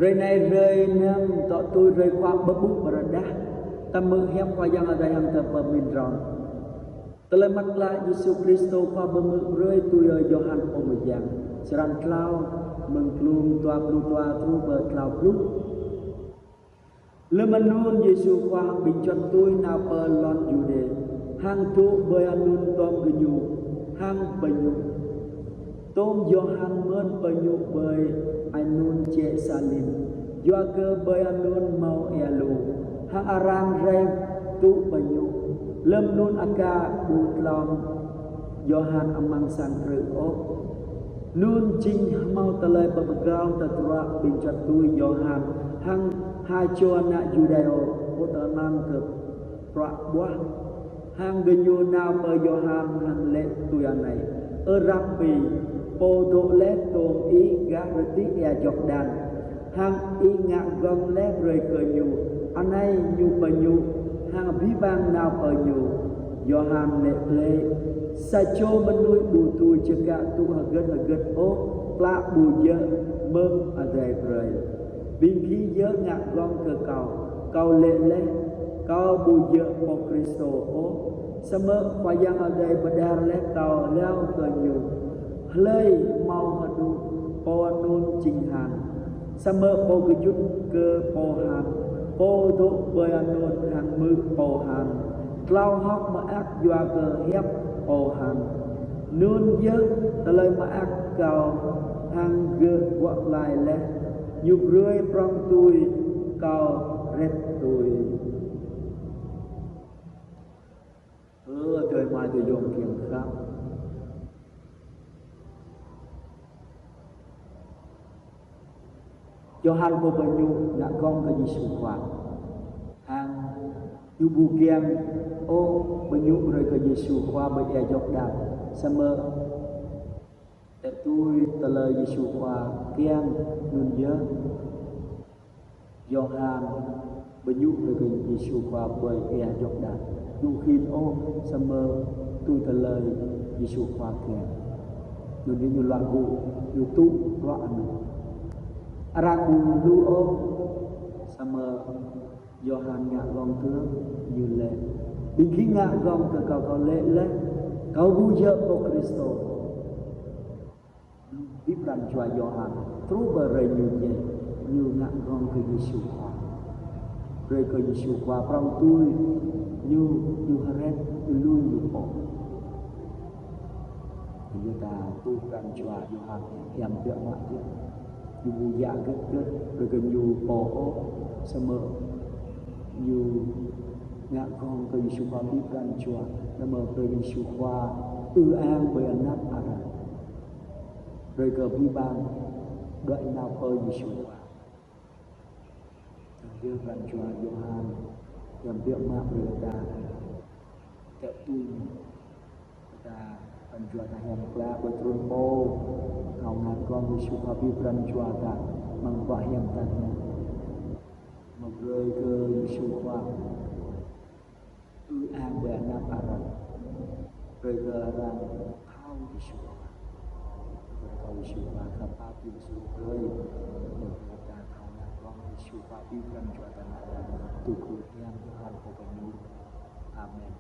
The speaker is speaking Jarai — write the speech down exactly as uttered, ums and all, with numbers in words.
Hrơi anai hrơi năm, tŏ tui hrơi Khua pơƀuh pơrơđah. Ta hmư̆ hiăp Khua Yang Adai hăng ta pơmĭn hrŏm. Tơlơi mơak klă Yêsu Kristô Khua pơhmư̆ brơi tui ơi Yôhan Pô Mơyang. Črăn klâo, mơ̆ng klŭng dua pluh dua truh pơ klâo pluh. Lơm anŭn Yêsu Khua hăng ƀing čuăt tui nao pơ lŏn Yuđê, hăng dŏ ƀơi anŭn tôm gơñu, hăng pơñu. Tôm Yôhan mơ̆n pơñu ƀơi anŭn jĕ Salim, yua kơ ƀơi anŭn hmâo ia lu, hăng arăng rai dŏ pơñu. Lơm anŭn aka ƀu tlŏm Yôhan amăng sang krư̆ ôh. Anŭn jing hmâo tơlơi pơpơgao tơdruă ƀing čuăt tui Yôhan hăng ha čô ană Yuđê ôh, pơtơnăng kơ bruă ƀuah. Hăng gơñu nao pơ Yôhan hăng laĭ tui anai: Ơ Rabbi, pô dŏ laih tôm ih gah rơdih ia Yôrdan, hăng ih ngă gơ̆ng laih brơi kơ ñu, anai ñu pơñu, hăng abih bang nao pơ ñu. Yôhan laĭ glaĭ: Sa čô mơnuih ƀu dưi čơkă tŭ hơget hơget ôh, klă ƀu djơ̆ mơ̆ng adai brơi. Ƀing gih yơh ngă gơ̆ng kơ kâo. Kâo laĭ laih, kâo ƀu djơ̆ Pô Kristô ôh, samơ̆ Khua Yang Adai pơđar laih kâo hlâo kơ ñu. Hlơi hmâo hơdôm, pô anŭn jing han. Samơ̆ pô gơyut kơ pô han, pô dŏ ƀơi anŭn hăng hmư̆ pô han, tlao hơ̆k mơak yua kơ hiăp pô han. Anŭn yơh tơlơi mơak kâo hăng gơ̆ bŏ glaĭ laih, ñu brơi prŏng tui kâo ret tui. Ơ adơi amai ayŏng kiăng khăp. Yôhan pô pơñu ngă gơ̆ng kơ Yêsu Khua. Hăng ñu ƀu kiăng ôh pơñu brơi kơ Yêsu Khua ƀơi ia Yôrdan. Samơ̆ tơl tui tơlơi Yêsu Khua kiăng anŭn yơh. Yôhan pơñu brơi kơ Yêsu Khua ƀơi ia Yôrdan. Ƀu khĭn ôh, samơ̆ tui tơlơi Yêsu Khua kiăng. Anŭn ñu laĭ gŭ, ñu tŭ bruă anŭn. Arăng ƀu hluh ôh, samơ̆ Yôhan ngă gơ̆ng tui ñu laĭ: Ƀing gih ngă gơ̆ng kơ kâo, kâo laĭ laih, kâo ƀu djơ̆ Pô Kristô. Abih pran jua Yôhan truh pơ hrơi ñu djai, ñu ngă gơ̆ng kơ Yêsu Khua. Brơi kơ Yêsu Khua prŏng tui ñu, ñu hret, ñu lui ñu pô. Ñu ta tŭ pran jua Yôhan hiam biă mă yơh. Ñu ƀu djă hơget hơget brơi kơ ñu pô ôh, samơ̆ ñu ngă gơ̆ng kơ Yêsu Khua abih pran jua, samơ̆ brơi Yêsu Khua ư ang ƀơi anăp arăng. Brơi kơ abih bang đuaĭ nao pơ Yêsu Khua. Anŭn yơh pran jua Yôhan hiam biă mă brơi kơ ta tơl tui ñu. Kơ ta pran jua ta hiam klă ƀơi trun pô. Thâo ngă gơ̆ng Yêsu Khua abih pran jua ta, mơ̆ng bruă hiam ta ngă. Mơ̆ brơi kơ Yêsu Khua ư ang ƀơi anăp arăng. Brơi kơ arăng thâo Yêsu Khua. Brơi kơ Yêsu Khua khăp pap Yêsu brơi. Mơ̆ brơi ta thâo ngă gơ̆ng Yêsu Khua abih pran jua ta ngă, tui gru hiam Yôhan pô pơñu. Amen.